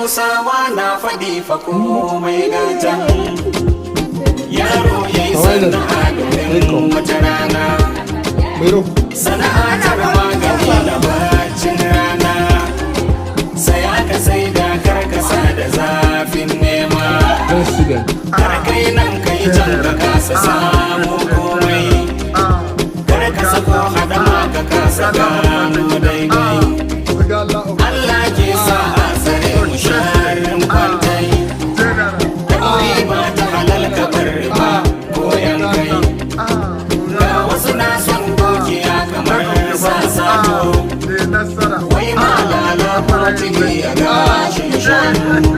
Hausawa na faɗi fa, komai gata. Yaro ya yi sana'a domin wata rana. Mero. Sana'a tara magani na bacin rana. Saya ka sai da karkasa da zafin nema. Let's see them. Kar kai nan kai can ka kasa samu komai. Kar ka sako hadama ka kasa gano daidai. Allah ke sa a tsare mu sharrin kwantai. Ɗauri ba ta halal ka bar riba ko yan kai. Ga wasu na son dukiya kamar sasato. Wai malala ko tigi a gashin shanu.